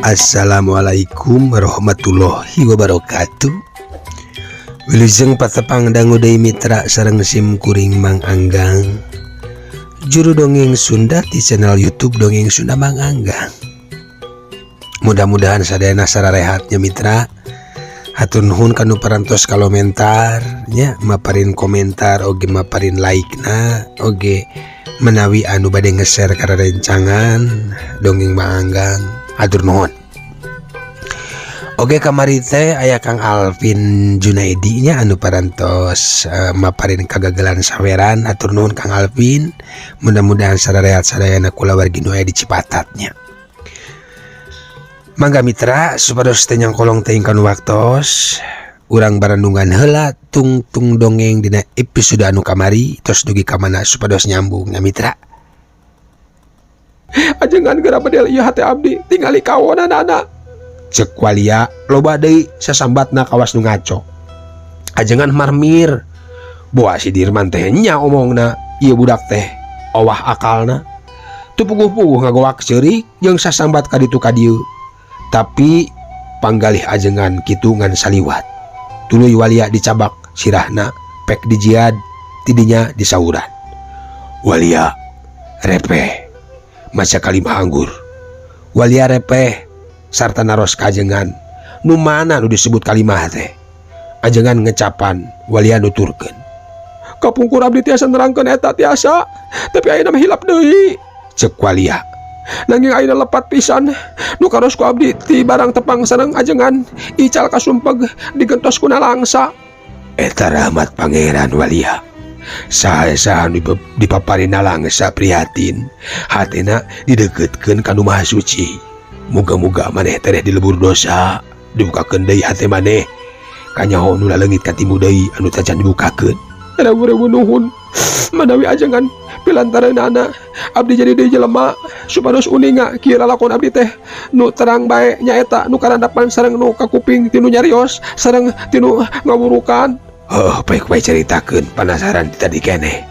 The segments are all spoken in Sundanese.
Assalamualaikum warahmatullahi wabarakatuh. Wilujeng patepang dangu deui mitra sareng sim kuring Mang Anggang, juru dongeng Sunda di channel YouTube Dongeng Sunda Mang Anggang. Mudah-mudahan sadayana sararehatnya mitra. Hatur nuhun kanu parantos kalomentar nya, maparin komentar oge maparin like na oge menawi anu bade nge-share kana rencangan dongeng Mang Anggang. Hatur nuhun. Oke, kamari teh aya Kang Alvin Junaidi nya anu parantos maparin kagagalan saweran. Hatur nuhun, Kang Alvin, mudah-mudahan sararehat sadayana kulawargi nu aya di Cipatatnya. Mangga mitra, supados teu nyangkolong teuing kanu waktos, urang barandungan heula tungtung dongeng dina episode anu kamari tos dugi ka mana supados nyambung nya, mitra. Ajengan geura bedel ieu hate abdi tingali kawonanana. Cek walia loba deui sasambatna kawas nu ngaco. Ajengan marmir boa si Dirman teh nya omongna ieu budak teh owah akalna, teu puguh-puguh ngagoak ceurik jeung sasambat ka ditu ka dieu. Tapi panggalih ajengan kitu ngan saliwat, tuluy walia dicabak sirahna, pek dijiad, tidinya disauran. Walia repeh maca kalimah anggur. Walia repeh sarta naros ka ajengan, nu mana nu disebut kalimah teh. Ajengan ngecapan, walia nuturkeun, "Kapungkur abdi tiasa nerangkeun eta tiasa, tapi ayeuna mah hilap deui." Cek walia, "Nanging ayeuna lepat pisan nu karos ku abdi ti barang tepang sareng ajengan, ical kasumpeg digentos ku nalangsa." "Eta rahmat Pangeran, walia. Saha-saha nu dipaparin nalangsa prihatin, hatena dideketkeun ka Nu Maha Suci. Muga-muga maneh tereh dilebur dosa, dibukakeun deui hate maneh kanyaho nu laleungit katimu deui anu tacan dibukakeun." "Ribu-ribu nuhun manawi ajengan pilantareunana abdi jadi deui jelema, supados uninga kieu lalakon abdi teh nu terang bae nyaeta nu karandapan sareng nu kakuping tinu nyarios sareng tinu ngawurukan." "Oh, baik bae, caritakeun, penasaran ti tadi keneh."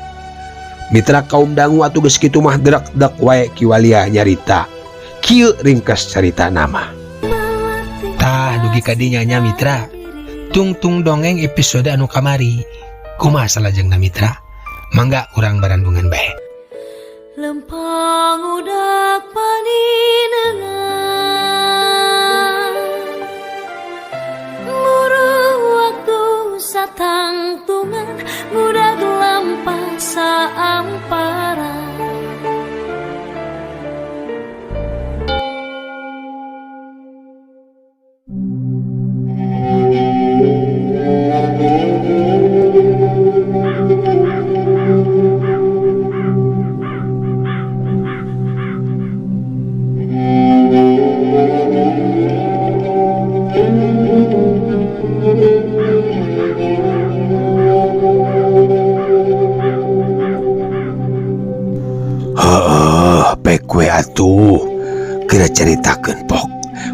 Mitra kaum dangu, atuh geus kitu mah drak-drak wae Ki Walia nyarita. Kieu ringkas carita nama. Tah, dugi ka dinya nya mitra. Tungtung dongeng episode anu kamari. Kumaha salajengna, mitra? Mangga urang barandungan bae. Lempang udak paninengan, Muru waktu satangtungan, Ngudag lampah saamparan. Heeh, pek we atuh. Geura caritakeun, pok.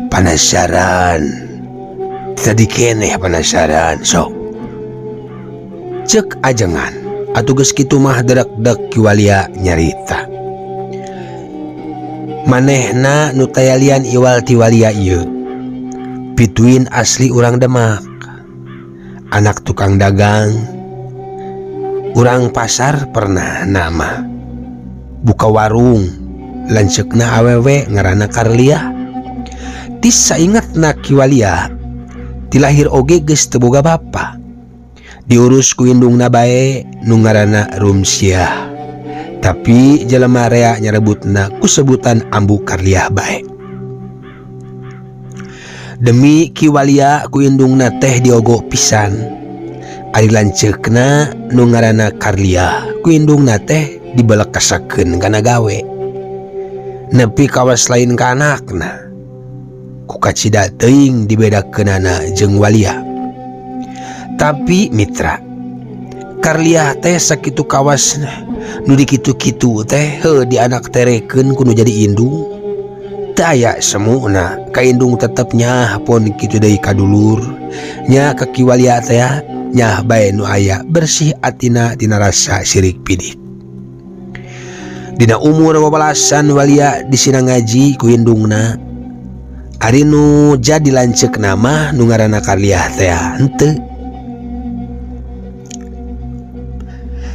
Penasaran. Tadi keneh penasaran, sok. Cek ajengan. Atuh geus kitu mah drak-dek Ki Walia nyarita. Manehna nu tayalian iwal ti walia ieu. Pituin asli urang Demak. Anak tukang dagang. Urang pasar pernah nama. Buka warung. Lanceukna awewe ngaranna Karlia. Ti saingetna Ki Walia, ti lahir oge geus teu boga bapa. Diurus ku indungna bae nu ngaranna Rumsiah. Tapi jelema rea nyarebutna ku sebutan Ambu Karliah bae. Demi Ki Walia ku indungna teh diogo pisan. Ari lanceukna nu ngaranna Karliah ku indungna teh dibelekasakeun kana gawe. Nepi kawas lain ka anakna. Ku kacida teuing dibedakeunana jeung Walia. Tapi mitra, Karliah teh sakitu kawas nu dikitu-kitu teh heuh dianak terekeun ku nu jadi indung. Teu aya semuna ka indung tetep nyah pon kitu deui ka dulur. Nya ka Ki Walia teh nyah bae nu aya bersih atina tina rasa sirik pidik. Dina umur wewelasan Walia disina ngaji ku indungna. Ari nu jadi lanceukna mah nu ngaranna Karliah teh henteu.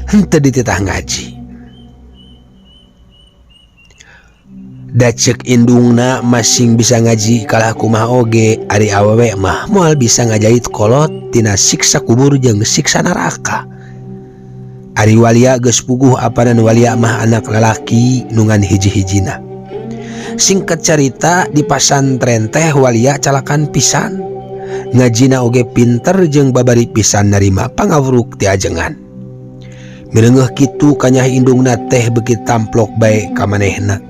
Henteu dititah ngaji. Da ceuk indungna masing bisa ngaji kalah kumaha oge ari awewe mah moal bisa ngajait kolot tina siksa kubur jeung siksa neraka. Ari walia geus puguh apanan walia mah anak lalaki nu ngan hiji-hijina. Singkat carita di pasantren teh walia calakan pisan. Ngajina oge pinter jeung babari pisan narima pangawuruk ti ajengan. Mireungeuh kitu kanyah indungna teh beuki tamplok bae ka manehna.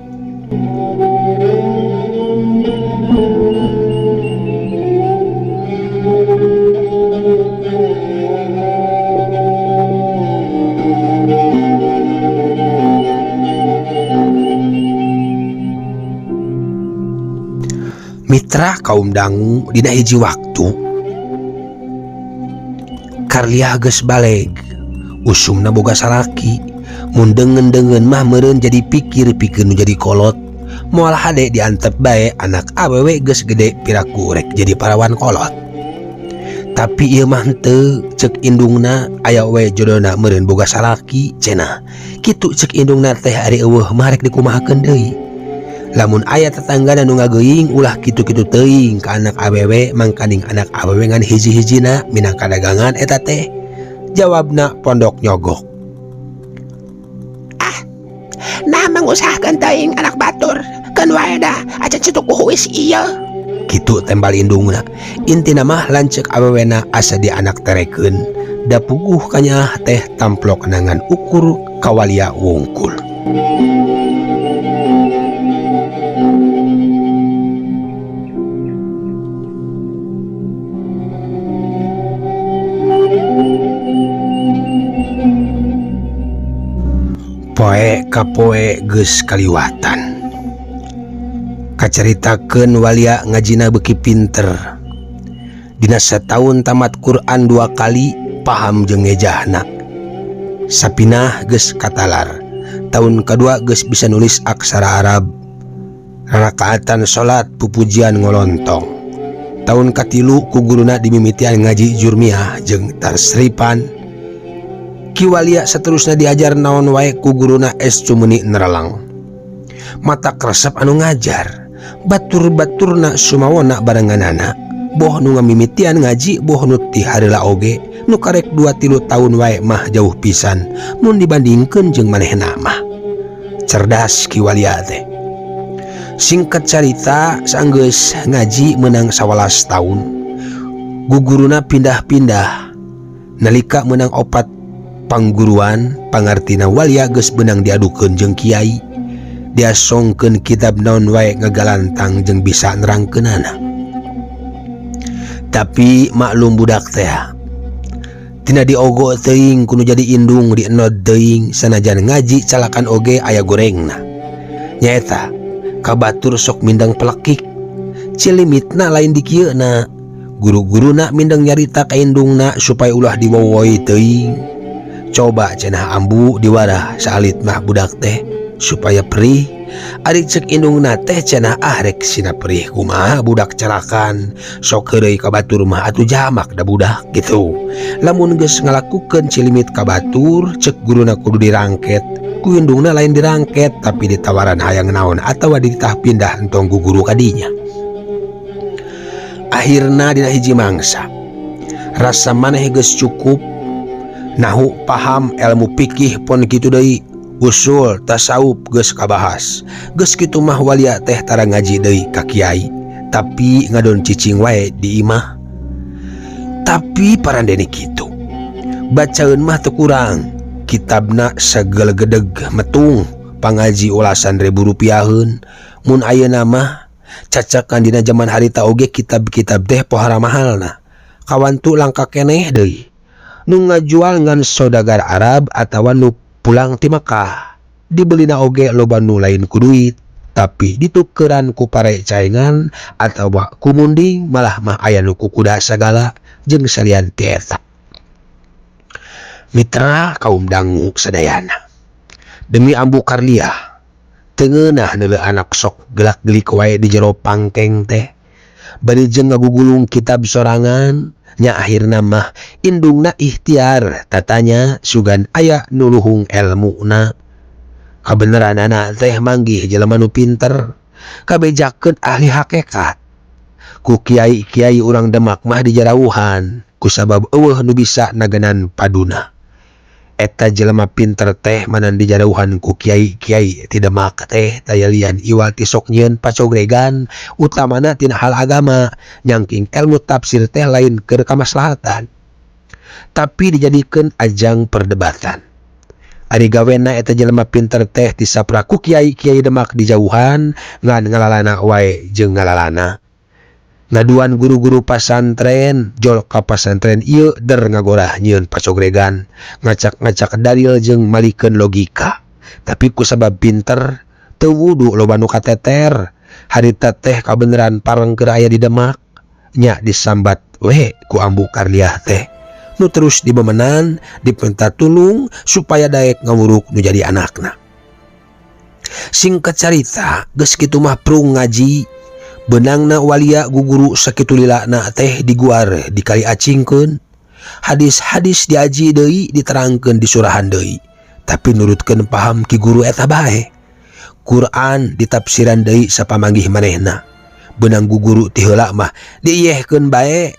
Mitra kaum dangu dina hiji waktu Karliah geus baleg usumna boga salaki mun deungeun-deungeun mah meureun jadi pikir-pikir nu jadi kolot moal hade diantep bae anak awewe geus gede piraku rek jadi parawan kolot. Tapi ieu mah henteu ceuk indungna aya we jodona meureun boga salaki cenah. Kitu ceuk indungna teh ari eueuh mah rek dikumahakeun deui. Lamun aya tetanggana nu ngageuing ulah kitu-kitu teuing ka anak awewe mangkaning anak awewe ngan hiji-hijina minangka dagangan eta teh. Jawabna pondok nyogok. Ah, nah mangusahakeun teuing anak batur keun wae da acan situ kuhuis ieu. Kitu tembal indungna. Intina mah lanceuk awewena asa di anak terekeun. Da puguh kanyaah teh tamplok nangan ukur kawalia wungkul. Poe ka poe geus kaliwatan. Kacaritakeun walia ngajina beuki pinter. Dina sataun tamat Quran 2 kali paham jeung ngejahna. Sapinah geus katalar. Taun kadua geus bisa nulis aksara Arab. Rarakaatan salat pupujian ngolontong. Taun katilu ku guruna dimimitian ngaji jurmiah jeung tarsripan. Ki walia seterusna diajar naon wae ku guruna es cumeni nerelang. Mata kresep anu ngajar, batur-baturna sumawona barenganana. Boh nu ngamimitian ngaji boh nu ti harela oge, nu karek 2-3 taun wae mah jauh pisan mun dibandingkeun jeung manehna mah. Cerdas Ki Walia teh. Singkat carita sanggeus ngaji menang 11 taun. Guguruna pindah-pindah. Nalika menang 4 pangguruan pangartina walia geus beunang diadukeun jeung kiai. Diasongkeun kitab naon wae ngagalantang jeung bisa nerangkeunana. Tapi maklum budak teh tina diogo teuing kudu jadi indung dienod teuing sanajan ngaji calakan oge aya gorengna. Nyaeta kabatur sok mindeng pelekik. Cilimitna lain di kieuna. Guru-guruna mindeng nyarita ka indungna supaya ulah diwowoi teuing. Coba cenah ambu diwarah saalit mah budak teh supaya perih. Ari ceuk indungna teh cenah ah rek sina perih kumaha budak calakan sok heureuy ka batur mah atuh jamak da budak gitu. Lamun geus ngalakukeun cilimit ka batur ceuk guruna kudu dirangket. Ku indungna lain dirangket tapi ditawaran hayang naon atawa dititah pindah entong ku guru kadinya. Akhirna dina hiji mangsa rasa maneh geus cukup nahu paham ilmu fikih pon kitu deui usul tasawuf geus kabahas. Geus kitu mah walia teh tara ngaji deui ka kiai tapi ngadon cicing wae di imah. Tapi parandene kitu bacaeun mah teu kurang kitabna sagelegedeg metung pangaji ulasan ribu rupiaheun. Mun ayeuna mah cacakan dina jaman harita oge kitab-kitab teh pohara mahalna kawantu langka keneh deui nu ngajual ngan saudagar Arab atawa nu pulang ti Mekah. Dibelina oge loba nu lain ku duit tapi ditukeran ku pare caengan atawa ku munding malah mah aya nu ku kuda sagala jeung salian ti eta. Mitra kaum dangu sadayana demi Ambu Karliah teu ngeunah neuleuh anak sok gelak-gelik wae di jero pangkeng teh. Bari jeung ngagugulung kitab sorangan nya akhirna mah indungna ikhtiar tatanya sugan aya nu luhung elmuna. Kabeneranana teh manggih jelema nu pinter kabejakeun ahli hakikat. Ku kiai-kiai urang Demak mah dijarauhan kusabab eueuh nu bisa nagenan paduna. Eta jelema pinter teh manan dijarauhan ku kiai-kiai ti Demak teh tayalian iwal ti sok nyieun pacogregan utamana tina hal agama nyangking ilmu tafsir teh lain keur kamaslahatan tapi dijadikeun ajang perdebatan. Ari gawena eta jelema pinter teh tisaprak ku kiai-kiai Demak dijauhan ngan ngalalana wae jeung ngalalana. Ngaduan guru-guru pasantren jol ka pasantren ieu der ngagorah nyieun pacogregan ngacak-ngacak dalil jeung malikeun logika tapi kusabab pinter teu wudu loba nu kateter harita teh kabeneran pareng keur aya di Demak nya disambat we ku Ambu Karliah teh nu terus dibemenan dipenta tulung supaya daek ngawuruk nu jadi anakna. Singkat carita geus kitu mah prung ngaji benangna walia guguru sakitu lilana teh diguar dikali acingkeun hadis-hadis diaji deui diterangkeun disurahan deui tapi nurutkeun paham ki guru eta bae. Quran ditafsiran deui sapamanggih manehna benang guguru ti heula mah diiyehkeun bae.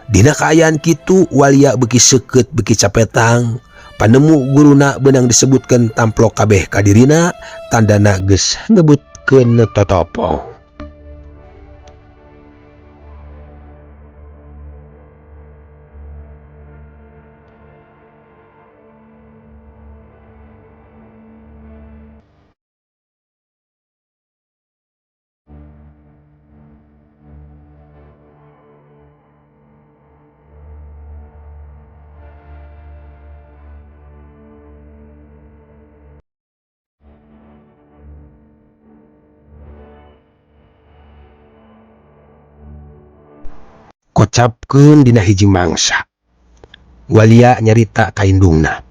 Dina kaayaan kitu walia beuki seukeut beuki capetang panemu guruna benang disebutkeun tamplok kabeh ka dirina tandana geus ngebutkeun totopo. Kocapkeun dina hiji mangsa. Walia nyarita ka indungna.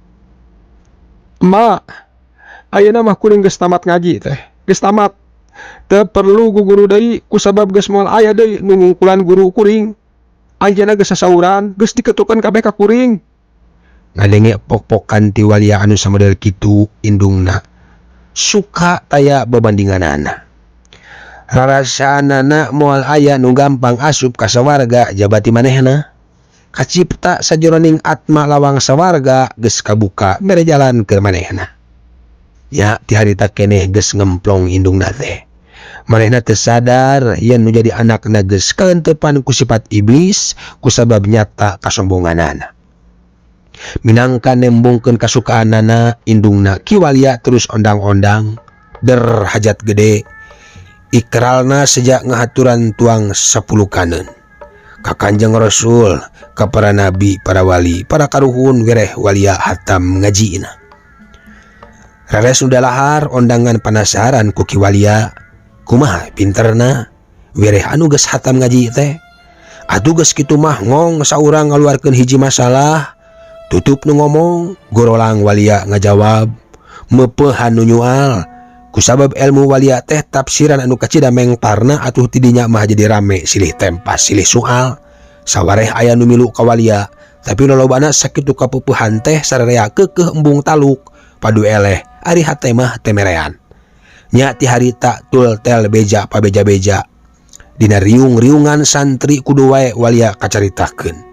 Ma, ayeuna mah kuring geus tamat ngaji teh. Geus tamat. Teu perlu guguru deui kusabab geus moal aya deui nu ngungkulan guru kuring. Anjeunna geus sasauran, geus diketukeun kabeh ka kuring. Ngadenge pok-pokan ti walia anu samodel kitu indungna. Suka taya babandinganana. Rarasaanana moal aya nu gampang asup ka sawarga jabati manehna. Kacipta sajroning atma lawang sawarga geus kabuka mere jalan ke manehna. Ya ti harita keneh geus ngemplong indungna teh. Manehna teu sadar yen nu jadi anakna geus kaentepan ku sifat iblis kusabab nyata kasombonganana. Minangka nembongkeun kasukaanana indungna Ki Walia terus ondang-ondang der hajat gede. Ikralna sejak ngahaturan tuang 10 kanen. Ka Kanjeng Rasul, ka para nabi, para wali, para karuhun wereh walia hatam ngajina. Reres nu dalahar ondangan panasaran ku Ki Walia. Kumaha pinterna wereh anu geus hatam ngaji teh. Atuh geus kitu mah ngong saurang ngaluarkeun hiji masalah, tutup nu ngomong, gorolang walia ngajawab, meupeuhan nu nyual. Kusabab ilmu walia teh tafsiran anu kacida mengtarna atuh tidinya mah jadi rame silih tempas silih soal. Sawareh aya nu milu ka walia, tapi lolobana sakitu kapupuhan teh sararea keukeuh embung taluk padu eleh ari hate mah temerean. Nya ti harita tul tel beja pabeja-beja. Dina riung-riungan santri kudu wae walia kacaritakeun.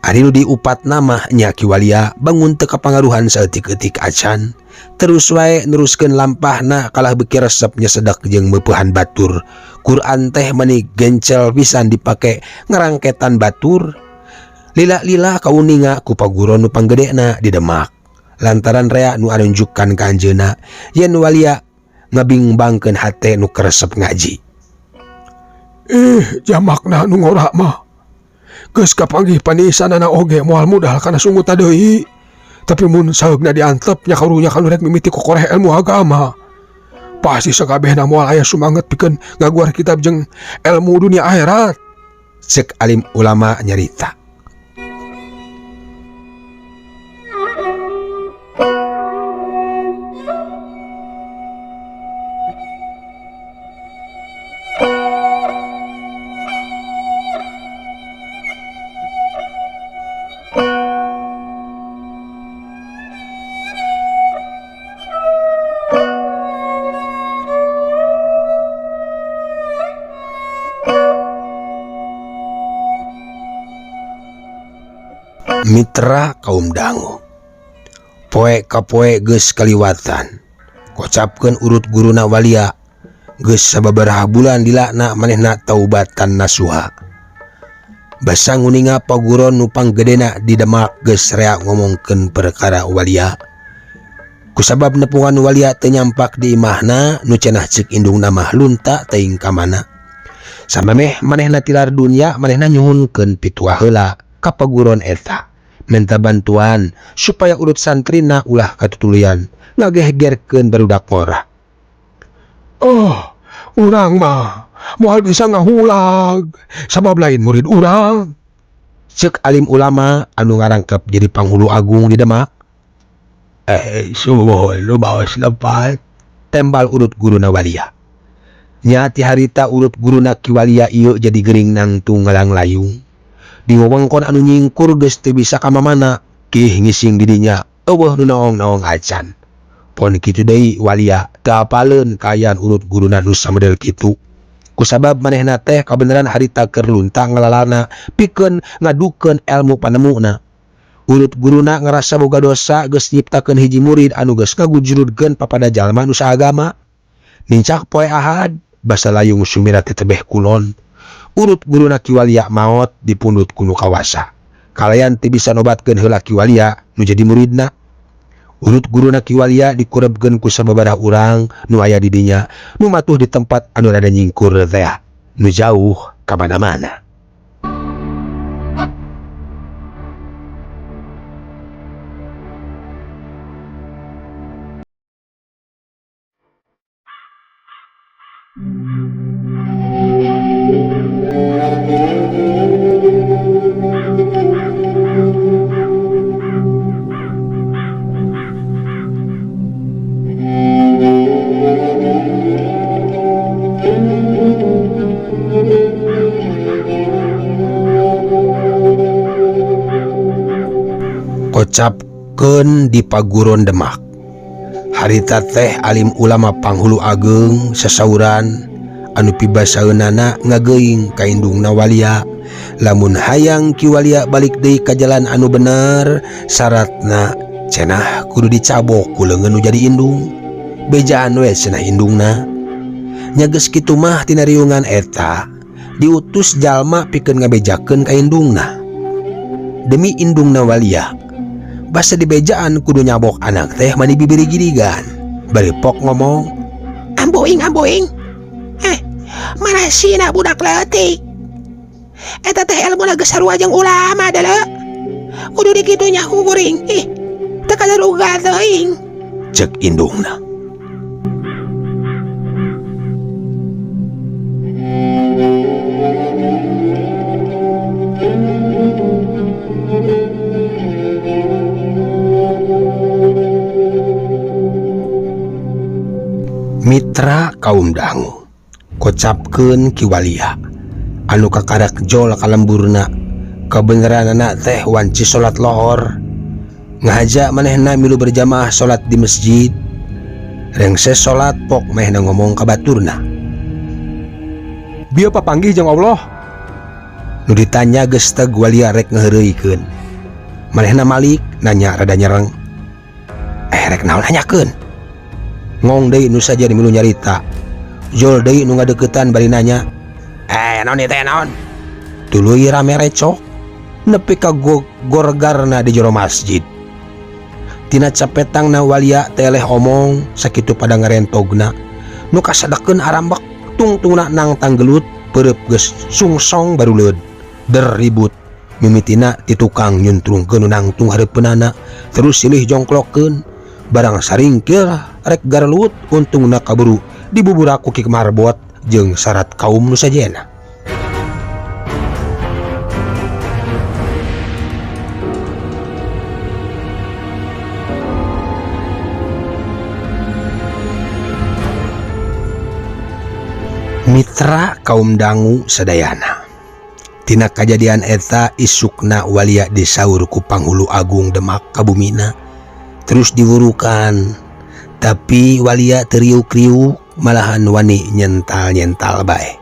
Ari nu diupatna mah nya Ki Walia bangun teu kapangaruhan saeutik-eutik acan. Terus wae neruskeun lampahna kalah beuki resep nyesedak jeung meupehan batur. Quran teh meni gencel pisan dipake ngarangketan batur. Lila-lila kauninga ku paguron nu panggedena di Demak. Lantaran rea nu anunjukkan ka anjeunna yen walia ngabingbangkeun hate nu keresep ngaji. Jamakna nu ngora mah. Geus kapanggih panisanana oge moal mudahal kana sunguta deui. Tapi mun saeugna diantep nya karunya kanu rek mimiti kokoreh ilmu agama. Pasti sakabehna moal aya sumanget pikeun ngaguar kitab jeung ilmu dunia akhirat. Cek alim ulama nyarita. Mitra kaum dangu. Poe ka poe geus kaliwatan. Kocapkeun urut guruna walia. Geus sababaraha bulan dilakna manehna taubatan nasuha. Basa nguninga paguron nu panggedena di Demak geus rea ngomongkeun perkara walia. Kusabab nepungan walia teu nyampak di imahna nu cenah ceuk indungna mah lunta teuing ka mana. Samemeh manehna tilar dunya manehna nyuhunkeun pituah heula ka paguron eta. Menta bantuan supaya urut santrina ulah katutuluyan ngagegerkeun barudak ngora. Oh, urang mah moal bisa ngahulag sabab lain murid urang. Ceuk alim ulama anu ngarangkep jadi panghulu agung di Demak. Sumuhun nu baos lepat. Tembal urut guruna walia. Nya ti harita urut guruna Ki Walia ieu jadi gering nangtung ngalang-layung. Di wewengkon anu nyingkur geus teu bisa ka mamana, kih ngising di dinya eueuh nu naong-naong acan. Pon kitu deui walia teu apaleun kaayaan urut guruna nu samodel kitu. Kusabab manehna teh kabeneran harita keur lunta ngalalana pikeun ngadukeun elmu panemuna. Urut guruna ngarasa boga dosa geus nyiptakeun hiji murid anu geus ngagujurudkeun papada jalma nu saagama. Nincak poe Ahad basa layung sumira teh tebeh kulon. Urut guruna Ki Walia maot dipundut ku nu kawasa. Kalayan teu bisa nobatkeun heula Ki Walia nu jadi muridna. Urut guruna Ki Walia dikurebkeun ku sababaraha urang nu aya di dinya nu matuh di tempat anu rada nyingkur teh nu jauh ka mana-mana. Kocapkeun di paguron Demak. Harita teh alim ulama panghulu ageung sasauran anu pibasaeunana ngageuing ka indungna walia. Lamun hayang Ki Walia balik deui ka jalan anu bener, syaratna cenah kudu dicabok ku leungeun nu jadi indung. Bejaan we cenah indungna. Nya geus kitu mah tina riungan eta diutus jalma pikeun ngabejakeun ka indungna. Demi indungna walia, basa dibejaan kudu nyabok anak teh mani bibiri girigan. Bari pok ngomong, Amboing, amboing. Marasina budak leutik. Eta teh elmuna geus sarua jeung ulama deuleu. Kudu dikitu nya ku kuring. Ih, teu kadaruga teuing. Ceuk indungna. Mitra kaum dangu kocapkeun Ki Walia anu kakarak jol kalemburna kabeneranana teh wanci salat lohor ngahaja manehna milu berjamaah salat di masjid rengse salat pok manehna ngomong ka baturna. Bieu papanggih jeung Allah. Nu ditanya geus teg Walia rek ngaheureuykeun. Manehna malik nanya rada nyereng. Rek naon nanyakeun? Ngong deui nu saja milu nyarita. Jol deui nu ngadeuketan bari nanya. Naon ieu teh naon? Tuluy rame recok nepi ka gorgarna di jero masjid. Tina capetangna walia teleh omong sakitu pada ngarentogna. Nu kasadekeun arambek tungtungna nang tanggelut peureub geus sungsong baruleud. Der ribut mimitina ti tukang nyuntrungkeun nu nangtung hareupeunana terus silih jongklokkeun. Barang saringkil rek garelut untungna kaburu dibubura ku Ki Marbot jeung syarat kaum nu sajena. Mitra kaum dangu sadayana. Tina kajadian eta isukna walia disaur ku Panghulu Agung Demak kabumina. Terus diwurukan, tapi walia teriuk-riuk malahan wani nyental-nyental bae.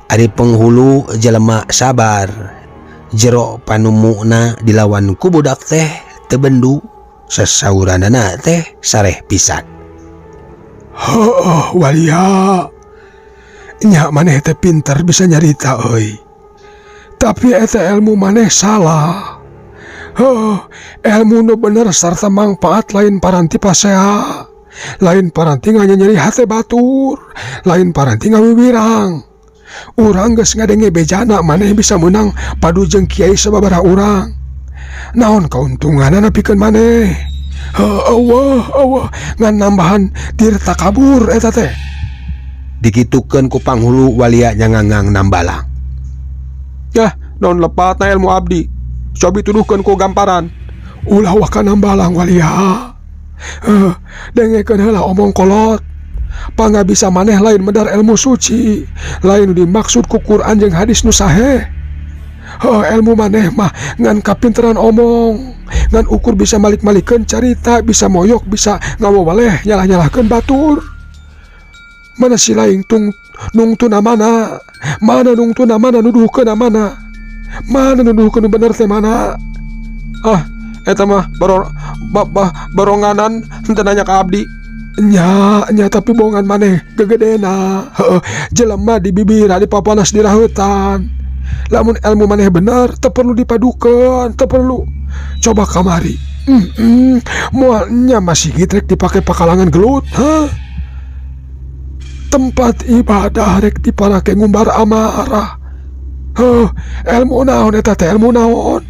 Ari penghulu jelema sabar, Jero panumuna dilawan ku budak teh teu bendu, sasauranana teh sareh pisan. Heuh walia. Nya maneh teh pinter bisa nyarita euy. Tapi eta ilmu maneh salah. Heuh, ilmu nu bener sarta mangpaat lain paranti pasea. Lain paranti nganyeri hate batur, lain paranti ngawiwirang. Urang geus ngadenge bejana maneh bisa menang padu jeung kiai sababaraha urang. Naon kauntunganna pikeun maneh? Heuh, eueuh, eueuh, ngan nambahan tirta kabur eta teh. Dikitukeun ku panghulu walia nyangangang nambalang. Yah, naon lepatna ilmu abdi. Cobi tuduhkeun ku gamparan. Ulah waka nambalang walia. Heuh, dengekeun heula omong kolot. Pangabisa maneh lain medar ilmu suci, lain nu dimaksud ku Quran jeung hadis nu sahih. Heuh, ilmu maneh mah ngan kapinteran omong, ngan ukur bisa malik-malikeun carita, bisa moyok, bisa ngawawaleh nyalah-nyalahkeun batur. Mana si lain tung nungtuna mana? Mana nungtuna mana nuduhkeun mana? Mana nuduhkeun nu bener teh mana? Ah, eta mah baronganan henteu nanya ka abdi. Nya, nya tapi bohongan maneh gegedena. Heuh, jelema di bibir di papanas di rahutan. Lamun ilmu maneh bener teu perlu dipadukeun, teu perlu. Coba kamari. Moal nya masih rek dipake pakalangan gelut, hah? Tempat ibadah rek diparake ngumbar amarah. Heuh, ilmu naon eta teh, ilmu naon?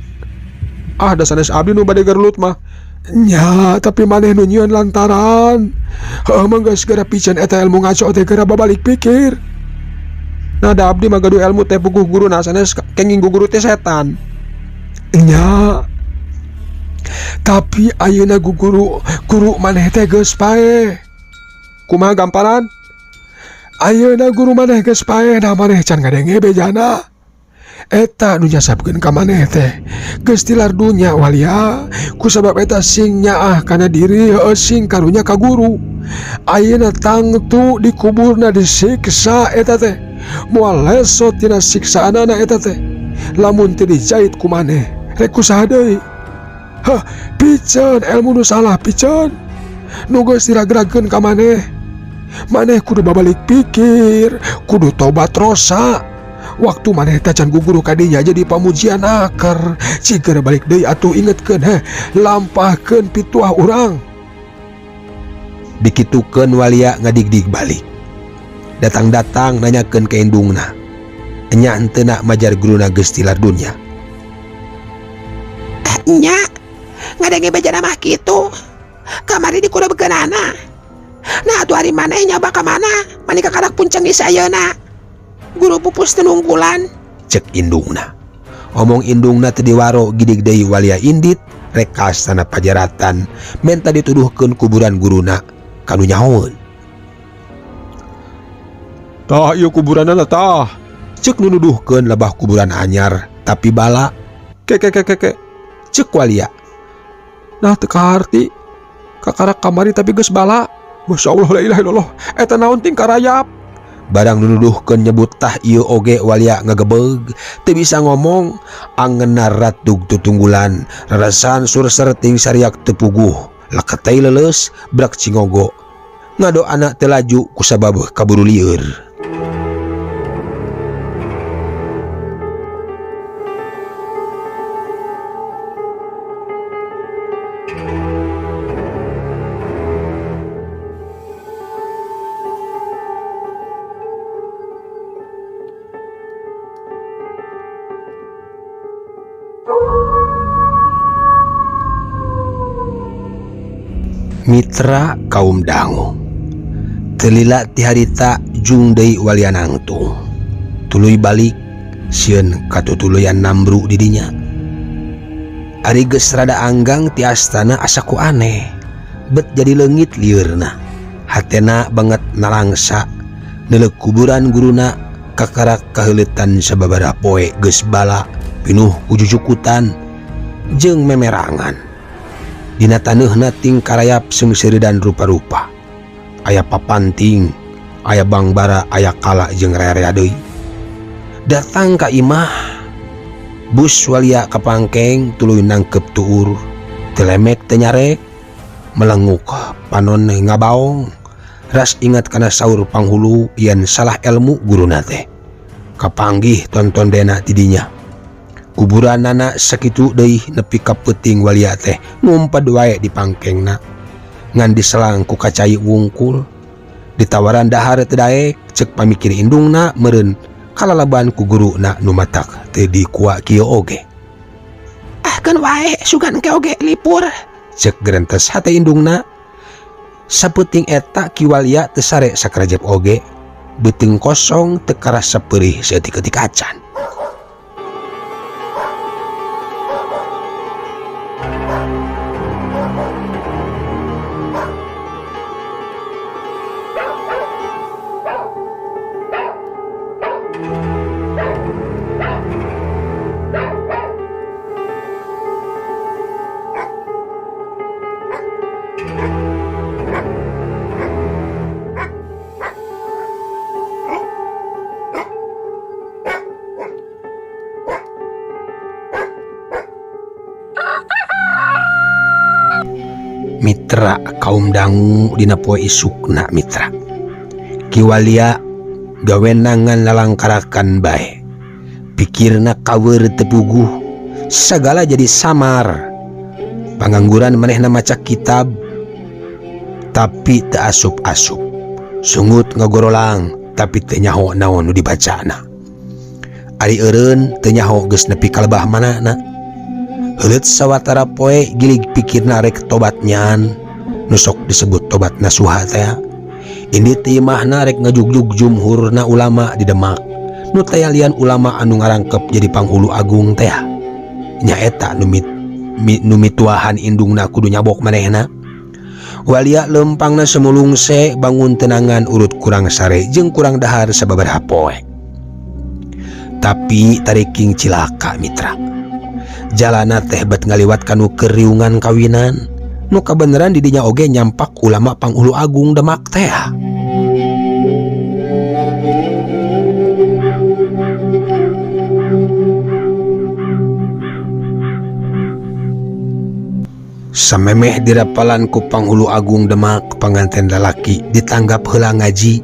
Ah, da sanes abdi nu bade gelut mah. Nya, tapi maneh nu nyieun lantaran. Heuh, mah geus geura piceun eta ilmu ngaco teh geura babalik pikir. Nah, da abdi mah gaduh ilmu teh puguh guruna sanes kenging guru teh setan. Nya. Tapi ayeuna guru guru maneh teh geus paeh. Kumaha gamparan? Ayeuna guru maneh geus paeh, nah maneh can ngadenge bejana. Eta nu nyasabkeun ka maneh teh geus tilar dunya walia, kusabab eta sing nyaah kana diri, heueuh sing karunya ka guru. Ayeuna tangtu dikuburna disiksa eta teh. Moal lesot tina siksaanana eta teh. Lamun teu dijait ku maneh, rek kusaha deui? Hah, piceun ilmu nu salah piceun. Nu geus diragragkeun ka maneh. Maneh kudu babalik pikir, kudu tobat rosa. Waktu maneh teh can guguru kadinya jadi pamujian akar. Ciger balik deui atuh ingetkeun heh, lampahkeun pituah urang. Dikitukeun walia ngadigdig balik. Datang-datang nanyakeun ka indungna. Enya henteu majar guruna geus tilar dunya. Nya, ngadenge bejana mah kitu. Kamari dikurebkeunana. Nah atuh ari maneh nyoba ka mana? Mani kakarak punceng geus ayeuna. Guru pupus teu nunggulan. Cek indungna. Omong indungna teu diwaro gidig deui walia indit rek ka astana pajaratan menta dituduhkeun kuburan guruna kanu nyahoeun. Tah ieu kuburanana tah. Cek nu nuduhkeun lebah kuburan anyar tapi bala. Ke ke ke ke ke. Cek walia. Nah teu kaharti. Kakarak kamari tapi geus bala. Masya Allah la ilaha illallah. Eta naon ting karayap. Barang nuduhkeun nyebut tah ieu oge walia ngagebeg teu bisa ngomong, angeuna ratug tutunggulan rarasan surser ting sariak teu puguh leketei leuleus brak cingogo ngadoana teu laju kusabab kaburu lieur. Mitra kaum dangu telila ti harita jung deui walia nangtung tuluy balik sieun katutuluyan nambru di dinya. Ari geus rada anggang ti astana asa ku aneh bet jadi leungit lieurna, hatena banget nalangsa neuleuh kuburan guruna kakarak kaheuletan sababaraha poe geus bala pinuh ku jujukutan jeung memerangan. Dina taneuhna ting karayap seungseureudan rupa-rupa. Aya papanting, aya bangbara, aya kala jeung rea-rea deui. Datang ka imah Bus walia ka pangkeng tuluy nangkep tuur. Teu lemek teu nyarek, melenguk panon ngabaong. Ras ingat kana saur panghulu yen salah ilmu guruna teh. Kapanggih tonton dena tidinya. Kuburanana sakitu deui nepi ka peuting walia teh ngumpet wae di pangkengna. Ngan diselang ku kacai wungkul. Ditawaran dahar teu daek, cek pamikir indungna meureun kalalaban ku guruna nu matak teu dikua kieu oge. Ah keun wae sugan ke oge lipur, cek gerentes hate indungna. Sapeuting eta Ki Walia teu sare sakarajep oge, beuteung kosong teu karasa peurih saeutik-eutik acan. Mitra kaum dangu dina poe isukna mitra. Ki Walia gawenangan lalangkarakan bae. Pikirna kaweur teu puguh, sagala jadi samar. Pangangguran manehna maca kitab tapi teu asup-asup. Sungut ngagorolang tapi teu nyaho naon nu dibacana. Ari eureun teu nyaho geus nepi ka lebah manana. Heuleut sawatara poe gilig pikirna rek tobat nyan, nu sok disebut tobat nasuha teh. Ini teh imahna rek ngajugjug jumhurna ulama di Demak. Nu teh lian ulama anu ngarangkep jadi panghulu agung teh. Nyaeta nu mituahan indungna kudu nyabok manehna. Walia lempangna semulungse bangun tenangan urut kurang sare jeung kurang dahar sababaraha poe. Tapi tariking cilaka mitra. Jalana teh bet ngaliwat kanu keriungan kawinan. Nu kabeneran didinya oge nyampak ulama panghulu agung Demak teh. Samemeh dirapalan ku panghulu agung Demak panganten lalaki ditanggap heula ngaji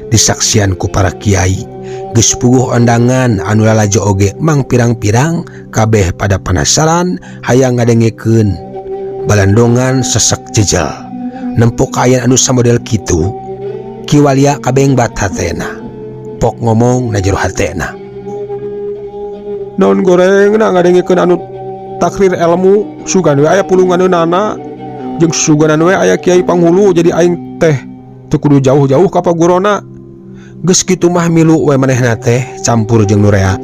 disaksian ku para kiai. Geus puguh ondangan anu lalajo oge mang pirang-pirang kabeh pada penasaran hayang ngadengekeun. Balandongan sesek jejel nempo kaayaan anu samodel kitu. Ki Walia kabeng bat hatena, pok ngomong na jero hatena. Naon gorengna ngadengekeun anu takrir ilmu, sugan we aya pulunganeunana jeung suganan we aya kiai panghulu, jadi aing teh teu kudu jauh-jauh ka pagurona. Geus kitu mah milu we manehna teh campur jeung nu rea.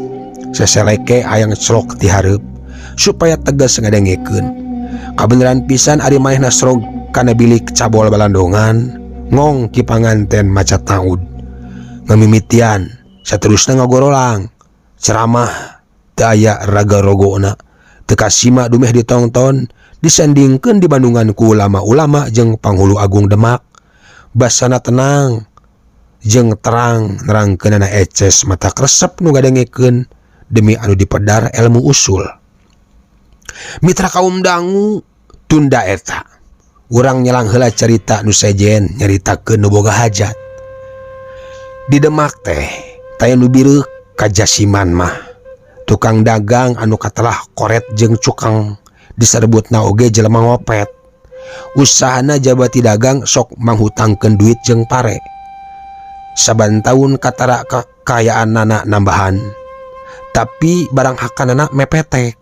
Seseleke hayang crok ti hareup supaya tegas ngadengekeun. Kabeneran pisan ari manehna srog kana bilik cabol balandongan, ngong ki panganten maca taud. Ngamimitian saterusna ngagorolang, ceramah teu aya raga rogona, teu kasima dumeh ditongton, disandingkeun di Bandungan ku ulama-ulama jeung panghulu agung Demak. Basana tenang jeung terang nerangkeunana eces mata kresep nu ngadengekeun demi anu dipedar ilmu usul. Mitra kaum dangu tunda eta. Urang nyelang heula carita nu sejen nyaritakeun nu boga hajat. Di Demak teh taya nu bireuk ka Jasiman mah. Tukang dagang anu katelah koret jeung cukang diserbutna oge jelema ngopet. Usahana jabati dagang sok manghutangkeun duit jeung pare. Saban taun katara kekayaanana nambahan, tapi barang hakanana mepetek.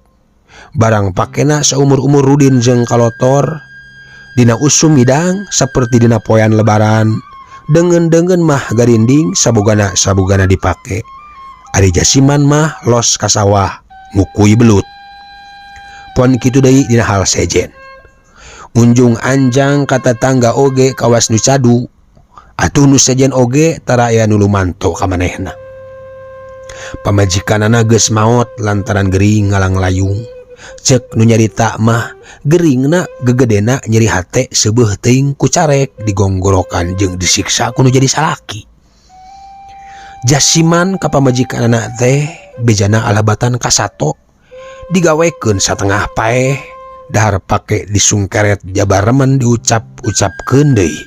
Barang pakena seumur-umur rudin jeung kalotor. Dina usum midang seperti dina poean lebaran. Dengen-dengen mah garinding sabugana-sabugana dipake. Ari Jasiman mah los ka sawah ngukui belut. Pon kitu deui dina hal sejen. Unjung anjang ka tatangga oge kawas nu cadu. Atuh nu sejen oge tara aya nu lumanto ka manehna. Pamajikanana geus maot lantaran gering ngalanglayung. Cek nu nyarita mah geringna gegedena nyeri hate seubeuh teuing ku carek digonggorokan jeung disiksa ku nu jadi salaki. Jasiman ka pamajikanana teh bejana alabatan kasato Digawekeun satengah paeh, dahar pake disungkeret jabaremen diucap-ucapkeun deui.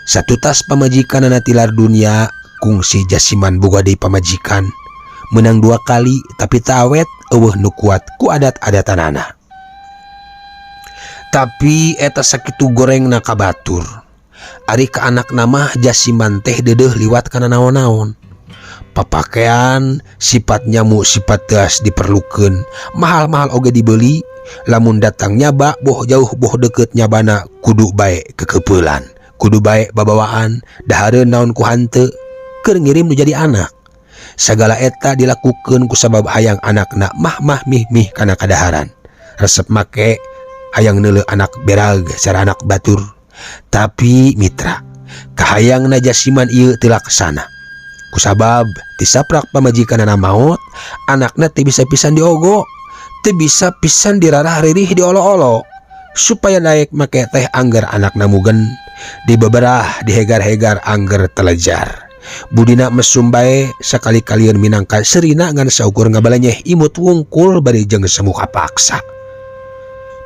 Satutas pamajikanana tilar dunia, kungsi Jasiman boga deui pamajikan. Menang 2 kali tapi teu awet, eueuh nu kuat ku adat-adatanana. Tapi eta sakitu gorengna ka batur. Ari ka anakna mah Jasiman teh deudeuh liwat kana naon-naon. Papakean sifat nyamu sifat teas diperlukeun, mahal-mahal oge dibeli. Lamun datang nyaba boh jauh boh deket nyabana kudu bae kekepeulan, kudu bae babawaan, dahareun naon ku hanteu keur ngirim nu jadi anak. Sagala eta dilakukeun ku sabab hayang anakna mah-mah mih-mih kana kadaharan. Resep make hayang neuleuh anak berag cara anak batur. Tapi mitra, kahayangna Jasiman ieu teu laksana. Kusabab tisaprak pamajikanana maot, anakna teu bisa pisan diogo, teu bisa pisan dirarah ririh diolo-olo. Supaya naik make teh angger anakna mugen, dibeberah dihegar-hegar angger telejar. Budina mesum bae sakali-kalian minangka serina ngan saukur ngabalanyeh imut wungkul bari jeung semu kapaksa.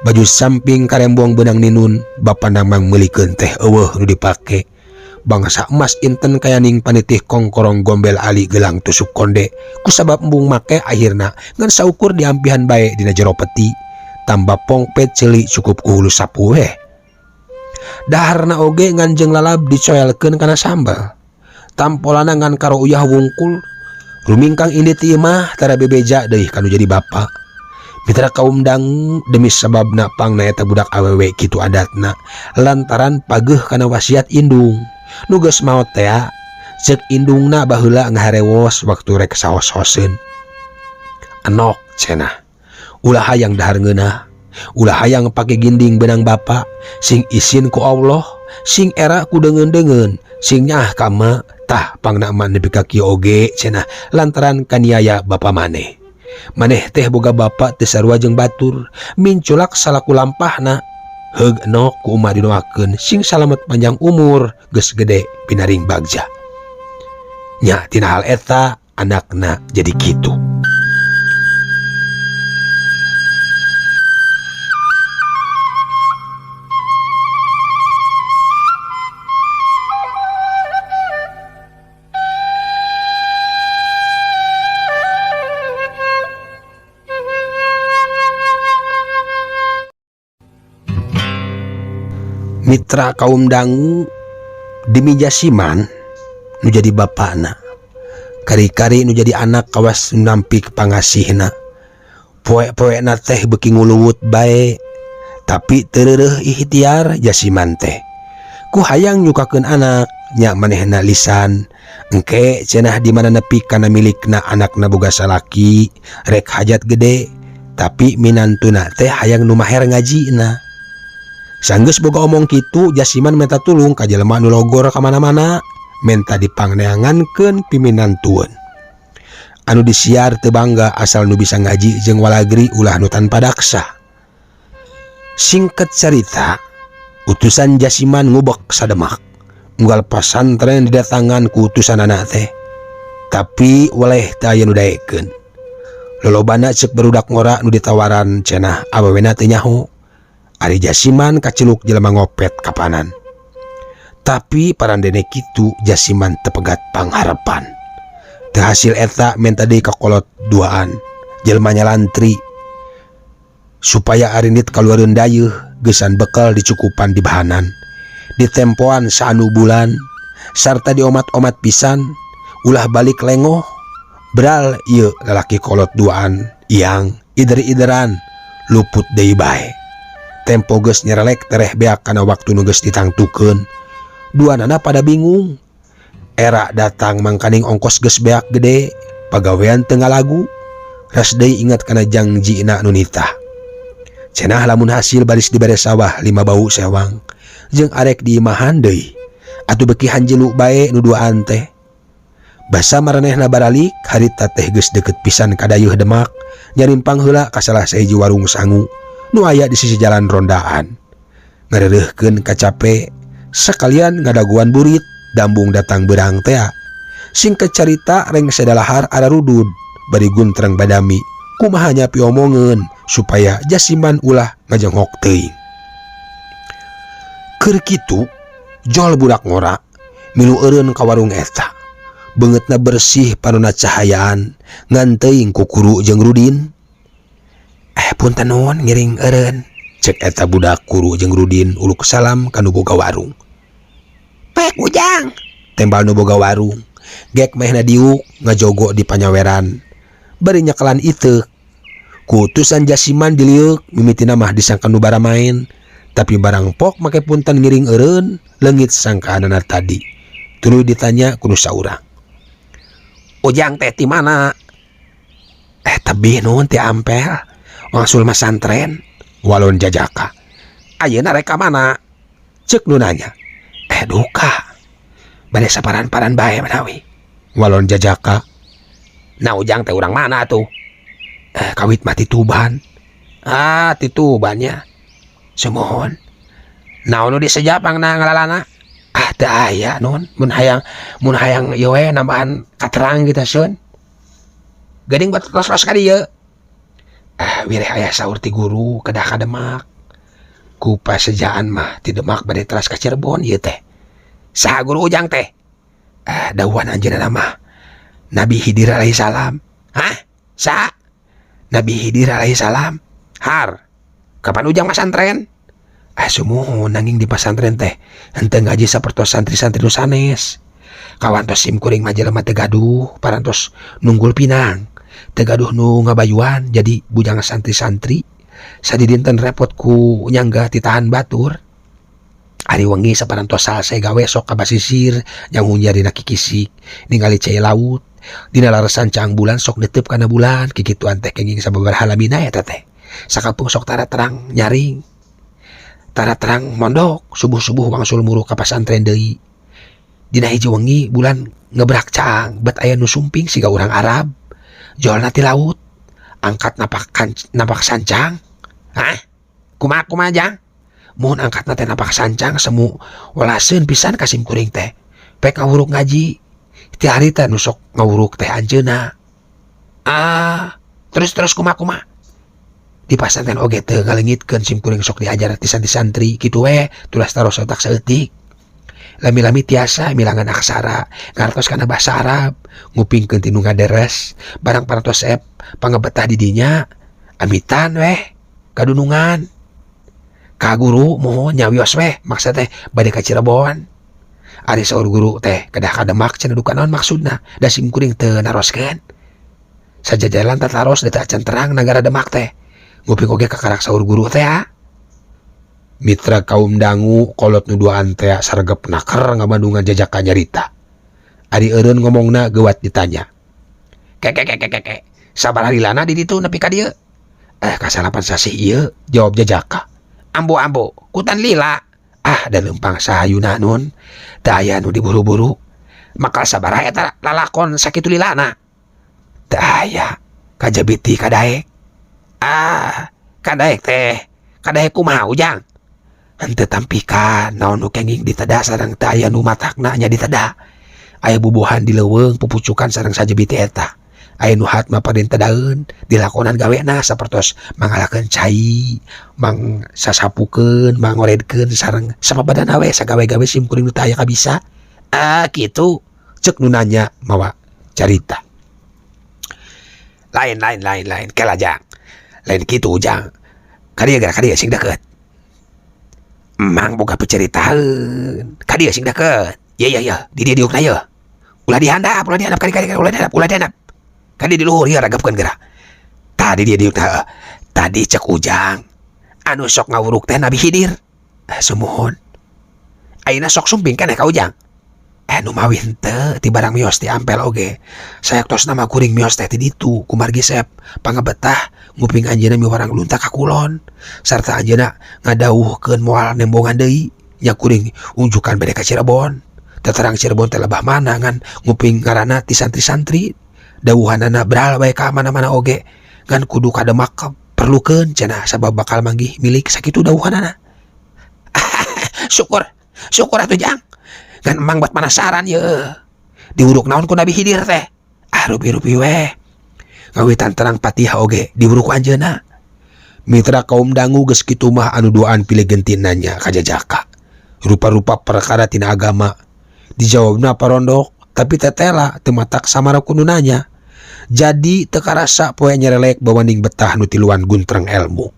Baju samping karembong benang ninun, bapana mang meulikeun teh eueuh nu dipake. Bangsa emas inten kayaning panitih kongkorong gombel ali gelang tusuk konde. Kusabab embung make akhirna ngan saukur diampihan bae dina jero peti. Tambah pongpet ceuli cukup ku hulu sapu weh. Daharna oge ngan jeung lalab dicoelkeun kana sambal. Tampolana ngan karo uyah wungkul. Rumingkang indit ieu mah tara bebeja deui kanu jadi bapa. Mitra kaum dangu demi sababna pangna eta budak awewe kitu adatna lantaran pageuh kana wasiat indung. Nu geus maot tea ceuk indungna baheula ngaharewos waktu rek saos-hoseun. Enok cenah, ulah hayang dahar ngeunah, ulah hayang pake ginding benang bapa, sing isin ku Allah, sing era ku deungeun-deungeun, sing nyaah ka emak, tah pangna emak nepi ka kieu oge cenah lantaran kaniaya bapa maneh. Maneh teh boga bapa teu sarua jeung batur, minculak salaku lampahna. Heug enok ku emak didoakeun sing salamet panjang umur, geus gede pinaring bagja. Nya tina hal eta anakna jadi kitu. Mitra kaum dangu demi Jasiman nu jadi bapana, kari-kari nu jadi anak kawas nampik pangasihna. Poe-poena teh beuki nguluwut bae, tapi teu reureuh ikhtiar Jasiman teh. Ku hayang nyukakeun anak nya manehna lisan, engke cenah di mana nepi kana milikna anakna boga salaki rek hajat gede, tapi minantuna teh hayang nu maher ngajina. Sanggeus boga omong kitu Jasiman minta tulung ka jelema nu logor ka mana-mana, menta dipangneangankeun piminantueun. Anu disiar teu bangga asal nu bisa ngaji jeung walagri ulah nu tanpa daksa. Singkat carita, utusan Jasiman ngubek sademak. Unggal pasantren didatangan ku utusanana teh. Tapi weleh teu aya nu daekeun. Lolobana ceuk barudak ngora nu ditawaran cenah awewena teu nyaho. Ari Jasiman kaciluk jelema ngopet kapanan. Tapi parandene kitu Jasiman tepegat pangharepan. Teu hasil eta menta deui ka kolot duaan. Jelema nyalantri supaya arindit kaluareun dayeuh geusan bekal dicukupan di bahanan. Ditempoan saanu bulan sarta diomat-omat pisan ulah balik lengoh. Bral ieu lalaki kolot duaan yang ider-ideran luput deui bae. Tempo geus nyerelek tereh beak kana waktu nu geus ditangtukeun. Duanana pada bingung. Era datang mangkaning ongkos geus beak gede, pagawean teu ngalagu. Ras deui ingat kana jangjina nu nitah. Cenah lamun hasil baris dibere sawah 5 bau sewang jeung arek diimahan deui. Atuh beuki hanjelu bae nu duaan teh. Basa maranehna baralik harita teh geus deukeut pisan ka dayeuh Demak, nyarimpang heula ka salah sahiji warung sangu nu aya di sisi jalan rondaan. Ngareureurkeun kacape sekalian ngadaguan burit dambung datang beurang tea. Singkat carita rengse dalahar ararudud bari guntreng badami Kumaha nya piomongeun supaya Jasiman ulah ngajenghok teuing. Keur kitu jol budak ngora milu eureun ka warung eta. Beungeutna bersih, panona cahayaan, ngan teuing ku Kuru jeung Rudin. "Eh, punten, nuhun ngiring eureun," cek eta budak Kuru jeung Rudin uluk salam ka nu boga warung. "Pek, Ujang," tembal nu boga warung. Gek mehna diuk ngajogo di panyaweran bari nyekelan iteuk. Ku utusan Jasiman diliuk, mimitina mah disangka nu baramaen, tapi barang pok make punten ngiring eureun, leungit sangkaanana tadi. Tuluy ditanya ku nu saurang. "Ujang teh ti mana?" "Eh, tebih, nuhun, ti Ampel, wangsul masantren," walon jajaka. "Ayeuna rek ka mana?" cek nu nanya. "Eh, duka bade saparan-paran bae manawi," walon jajaka. "Nah, Ujang teh urang mana tuh?" "Eh, kawit mah ti Tuban." "Ah, ti Tuban nya. Sumuhun. Naon nu diseja pangna ngalalana?" "Ah, teu aya, nuhun, mun hayang ieu we nambahan katerang gitu sun." "Geuning buat los-los ka dieu?" "Ah, wireh aya saur ti guru kedah ka Demak. Ku pasejaan mah ti Demak bade teras ka Cirebon ieu teh." "Saha guru Ujang teh?" "Ah, dawuhan anjeunna mah Nabi Khidir alaihi salam." "Hah? Saha?" "Nabi Khidir alaihi salam." "Har. Kapan Ujang masantren?" "Ah, sumuhun, nanging di pasantren teh henteu ngaji sapertos santri-santri nu sanes. Kawantos sim kuring mah jelema teu gaduh parantos nunggul pinang, teu gaduh nu ngabayuan, jadi bujang santri-santri sadidinten repot ku nyangga titahan batur. Ari wengi saparantos salse gawe sok ka basisir nyangunjar dina kikisik, ningali cai laut dina larasan caang bulan, sok netep kana bulan. Kikituan teh kenging sababaraha lamina eta teh. Sakapeung sok tara terang nyaring, tara terang mondok, subuh-subuh wangsul muru ka pasantren deui. Dina hiji wengi bulan ngebrak caang, bet aya nu sumping siga urang Arab, jolna ti laut, angkat napak kan, napak sancang." "Hah? Kumaha, kumaha, Jang?" "Muhun, angkatna teh napak sancang, semu welaseun pisan ka sim kuring teh. Pek ngawuruk ngaji. Ti harita nu sok ngawuruk teh anjeunna." "Ah, terus terus kumaha, kumaha?" "Di pasantren oge teu ngaleungitkeun sim kuring, sok diajar ti santri-santri kitu we, tulas taros otak saeutik. Lami-lami tiasa milangan aksara, ngartos kana bahasa Arab, ngupingkeun ti nu ngaderes. Barang parantos ep pangebetah di dinya, amitan weh kadunungan ka guru. Muhun, nyawios weh maksud teh bade ka Cirebon. Ari saur guru teh kedah ka Demak cenah, duka naon maksudna da sim kuring teu naroskeun. Sajajalan tataros da teu acan terang nagara Demak teh. Nguping oge kakarak saur guru teh ah." Mitra kaum dangu, kolot nu duaan teh sargep naker ngabandungan jajaka nyarita. Ari eureun ngomongna geuwat ditanya. "Ke ke ke ke ke ke. Sabaraha lilana di ditu nepi ka dieu?" "Eh, kasalapan sasih ieu," jawab jajaka. "Ambo ambo, kutan lila." "Ah, da leumpang sahayuna, nun. Teu aya nu diburu-buru." "Maka sabaraha eta lalakon sakitu lilana?" "Teu aya, kajabi ti kadaek." "Ah, kadaek teh. Kadaek kumaha, Ujang?" "Henteu tampikan naon nu kenging diteda sareng teu aya nu matakna nya diteda. Aya bubuhan di leuweung pupucukan sareng sajabiti eta. Aya nu hatma parintedaeun dilakonan gawena sapertos mangalakeun cai, mang sasapukeun, mangoredkeun sareng sapabadana we sagawe-gawe sim kuring nu teu aya kabisa." "Ah, kitu," cek nu nanya mawa carita. "Lain, lain, lain, lain. Kela, Jang. Lain kitu, Ujang. Kadieu geura, kadieu sing deket. Emang boga peceritaeun. Kadieu sing deket. Ye ye ye, di dieu diukna ye. Ulah dihandap, ulah dihandap, kadi kadi, ulah dihandap, ulah dihandap. Kadi di luhur ieu, ragapkeun geura. Tadi dia diuk heuh. Tadi cek Ujang, anu sok ngawuruk teh Nabi Khidir." "Eh, sumuhun." "Ayeuna sok sumping keneh ka Ujang?" "Eh, nu mawi henteu, ti barang mios ti Ampel oge. Sayaktosna mah kuring mios teh ti ditu kumargi sep pangebetah nguping anjeunna miwarang lunta ka kulon sarta anjeunna ngadawuhkeun moal nembongan deui. Nya kuring unjukan bade ka Cirebon. Teu terang Cirebon teh lebah mana, ngan nguping ngaranna ti santri-santri. Dawuhanana bral bae ka mana-mana oge ngan kudu ka Demak perlukeun cenah, sabab bakal manggih milik, sakitu dawuhanana." "Syukur, syukur atuh, Jang. Ngan emang buat penasaran ye. Diwuruk naon ku Nabi Khidir teh?" "Ah, rupi-rupi weh. Ngawitan terang Fatihah oge diburu ku anjeunna. Mitra kaum dangu geus kitu mah anu duaan pilih genti nanya ka Jajaka. Rupa-rupa perkara tina agama dijawabna parondok tapi tetela teu matak samara kudu nanya. Jadi teu karasa poe nyerelek bawanding betah nu tiluan guntreng elmu.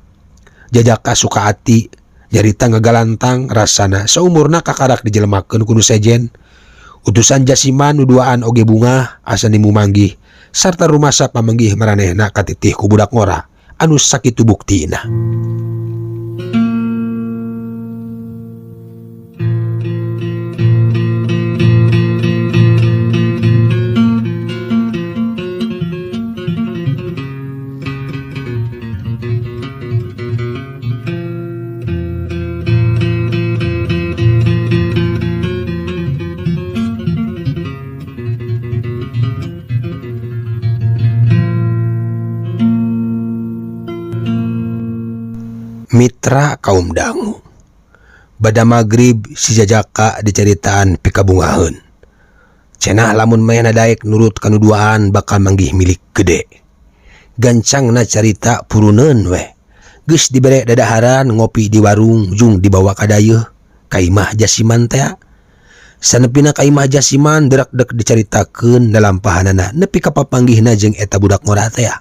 Jajaka suka ati nyarita ngegalantang rasana saumurna kakarak dijelemakeun ku nu sejen. Utusan Jasiman nu duaan oge bungah asa nimu manggih sarta rumasa pamanggih maranehna katitih ku budak ngora anu sakitu buktina. Mitra kaum dangu. Bada magrib si Jajaka diceritaan pikabungaheun. Cenah lamun manehna daek nurut kanu duaan bakal manggih milik gede. Gancangna carita puruneun weh. Geus dibere dadaharan ngopi di warung jung dibawa ka dayeuh ka imah Jasiman teh. Sanepina ka imah Jasiman derak-dek dicaritakeun lalampahanana nepi ka papanggihna jeung eta budak ngora teh.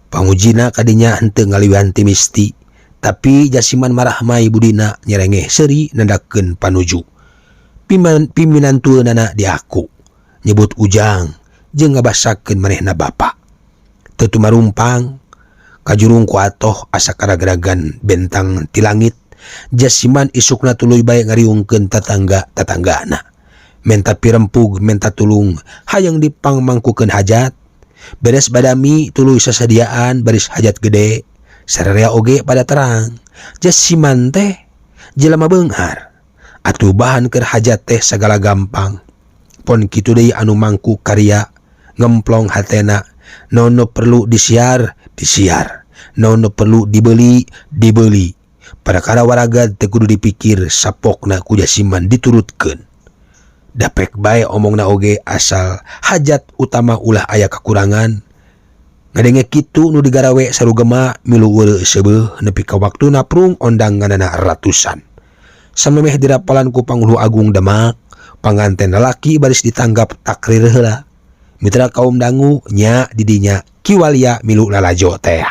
Pangujina kadinya henteu ngaliwihan ti misti. Tapi Jasiman marahmai budina nyerengeh seuri nandakeun panuju. Piminantueunana diaku nyebut Ujang jeung ngabasakeun manehna bapa. Teu tumarumpang kajurung ku atoh asa karagragan bentang ti langit. Jasiman isukna tuluy bae ngariungkeun tatangga-tatanggana. Menta pirempug, menta tulung, hayang dipangmangkukeun hajat. Beres badami tuluy sasadiaan baris hajat gede. Sararea oge pada terang. Jasiman teh jelema beunghar. Atuh bahan keur hajat teh sagala gampang. Pon kitu deui anu mangku karya ngemplong hatena. Naon nu perlu disiar, disiar. Naon nu perlu dibeli, dibeli. Perkara waragad teu kudu dipikir sapokna ku Jasiman diturutkeun. Dapek bae omongna oge asal hajat utama ulah aya kakurangan. Ngadenge kitu nu digarawe sarugema milu weureu seubeuh nepi ka waktuna prung ondanganana ratusan. Samemeh dirapalan ku Pangulu Agung Demak, panganten lalaki baris ditanggap takrir heula. Mitra kaum dangu nya didinya Ki Walia milu lalajo teh.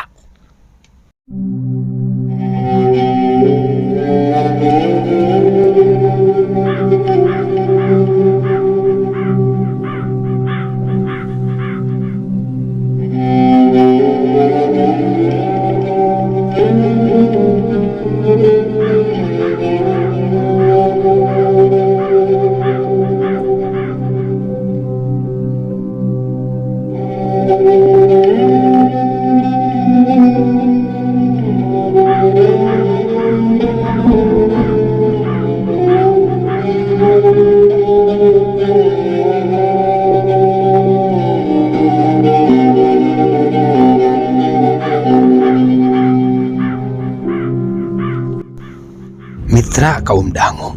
Mitra kaum dangu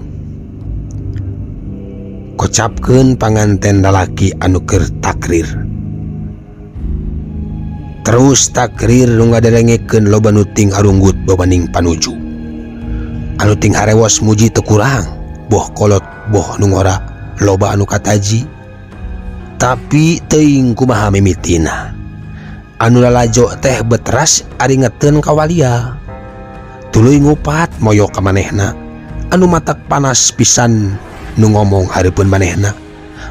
kocapkeun panganten lalaki anu keur takrir. Terus takrir nu ngaderengekeun loba nu ting arunggut babaning panuju. Anu ting harewos muji teu kurang, boh kolot boh nu ngora loba anu kataji. Tapi teuing kumaha mimitina. Anu lalajo teh beteras ari ngeteun ka walia. Tuluy ngupat moyok ka manehna. Anu matak panas pisan nu ngomong hareupeun manehna.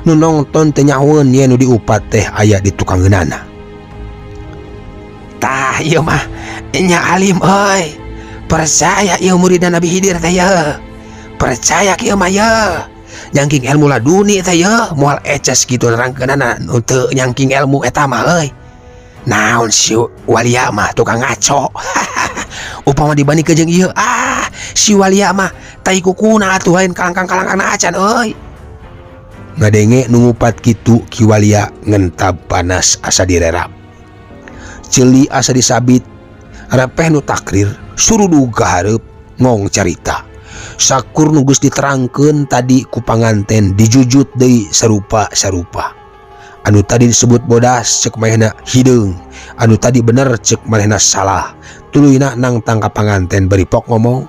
Nu nongton teu nyahoeun yen nu diupat teh aya di tukangeunana. Tah ieu mah nya alim euy. Percaya ieu muridna Nabi Khidir teh yeuh. Percaya kieu mah yeuh. Nyangking ilmu laduni teh yeuh, moal eces kitu nerangkeunana nu teu nyangking ilmu eta mah euy. Naon si Walia mah tukang ngaco. Upama dibandingkeun jeung ieu, si Walia mah tai kukuna atuh lain kalangkang-kalangkangna acan euy. Ngadenge nu ngupat kitu Ki Walia ngentab panas asa direrap. Ceuli asa disabit, repeh nu takrir surudug ka hareup ngong carita. Sakur nu geus diterangkeun tadi ku panganten dijujut deui sarupa-sarupa. Anu tadi disebut bodas cek manehna hideung, anu tadi bener cek manehna salah. Tuluyna nangtang ka panganten bari pok ngomong,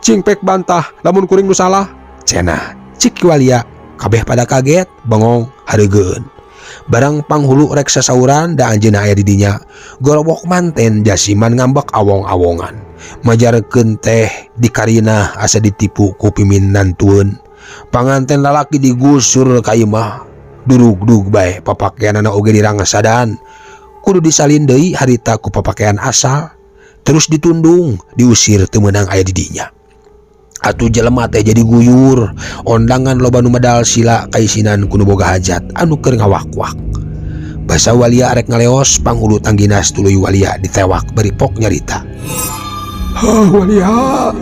Cing pek bantah lamun kuring nu salah. Cenah cik Ki Walia. Kabeh pada kaget, bengong, hareugeun. Barang panghulu rek sasauran da anjeunna aya di dinya. Gorobok manten Jasiman ngambek awong-awongan. Majarkeun teh dikarinah asa ditipu ku piminantueun. Panganten lalaki digusur ka imah. Durug-dug bae papakeanana oge dirangsadan. Kudu disalin deui harita ku papakean asal. Terus ditundung, diusir teu meunang aya di dinya. Atuh jelema teh jadi guyur, ondangan loba nu medal sila kaisinan ku nu boga hajat anu keur ngawak-wak. Basa walia arek ngaleos panghulu tangginas tuluy walia ditewak bari pok nyarita. Hah walia,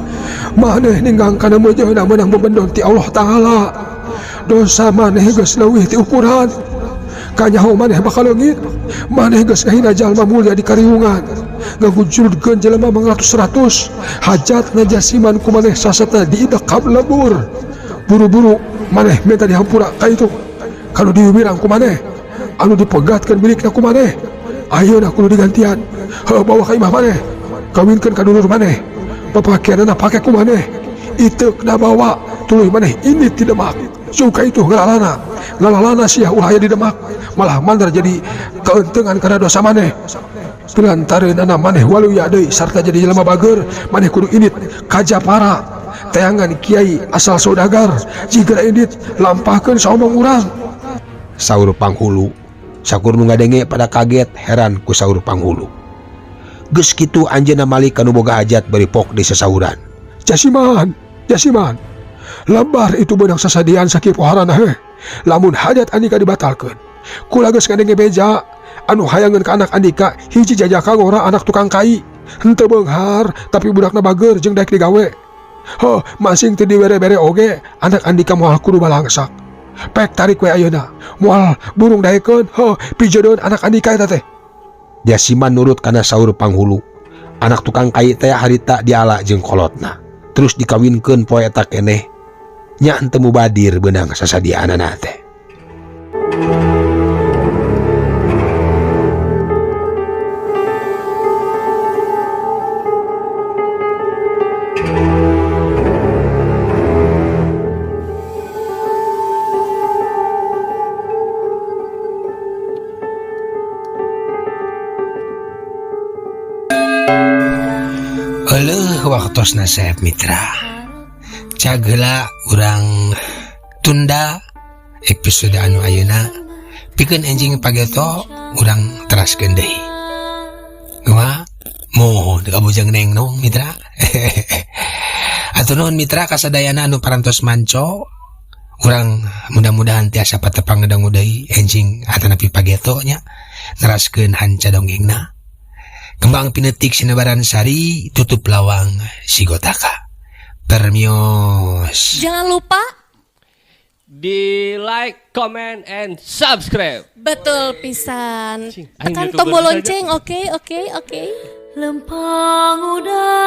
maneh ninggang kana meujeuhna meunang bebendon ti Allah Ta'ala. Dosa maneh geus leuwih ti ukuran. Kanyaho maneh bakal leungit. Maneh geus ngahina jalma mulia di kariungan. Ngagujurkeun jelema mangratus-ratus. Hajatna Jasiman ku maneh sasatna diidekap lebur. Buru-buru maneh minta dihampura ka itu. Kanu diwirang ku maneh, anu dipegatkeun milikna ku maneh. Ayeuna kudu digantian. Heuh bawa ka imah maneh. Kawinkeun ka dulur maneh. Papakeanana pake ku maneh. Iteukna bawa tuluy maneh ini ti Demak. Suka itu ngalalana. Ngalalana sia ulah aya di Demak. Malah mandar jadi keuntungan karena dosa maneh. Pilantareunana maneh waluya deui sarta jadi jelema bager, maneh kudu indit ka Japara. Teangan kiai asal saudagar, jiga indit lampahkeun saomong urang. Saur panghulu. Sakur nu ngadenge pada kaget heran ku saur panghulu. Geus kitu anjeunna malik ka nu boga hajat bari pok di sasauran. Jasiman, Jasiman. Lebar itu benang sasadian sakipoharana heh. Lamun hajat Andika dibatalkeun. Kula geus ngadenge beja anu hayangeun ka anak Andika hiji jajaka ngora anak tukang kai. Henteu beunghar tapi budakna bager jeung daek digawe. Heuh, masing teu diwere-bere oge anak Andika moal kudu balangsak. Pek tarik we ayeuna. Moal burung daekeun, heuh pijodeun anak Andika eta teh. Jasiman nurut kana saur panghulu. Anak tukang kai teh harita diala jeung kolotna. Terus dikawinkeun poe eta keneh. Nya henteu mubadir beunang sasadiaanana teh. Euleuh waktosna Sep Mitra. Cagela urang tunda episode anu ayeuna pikeun enjing pageto urang teraskeun deui. Kumaha? Moh deuk bujang neng nong mitra. Atur nuhun mitra kasadayana anu parantos manco. Urang mudah-mudahan tiasa patepang ngedangu deui enjing atanapi pageto nya neraskeun hanca dongengna. Kembang pinetik sinebaran sari tutup lawang sigotaka. Permios. Jangan lupa di like, comment, and subscribe. Betul pisan. Cing, aing Tekan YouTuber tombol bisa aja. lonceng, oke, oke, oke. Lempang udah.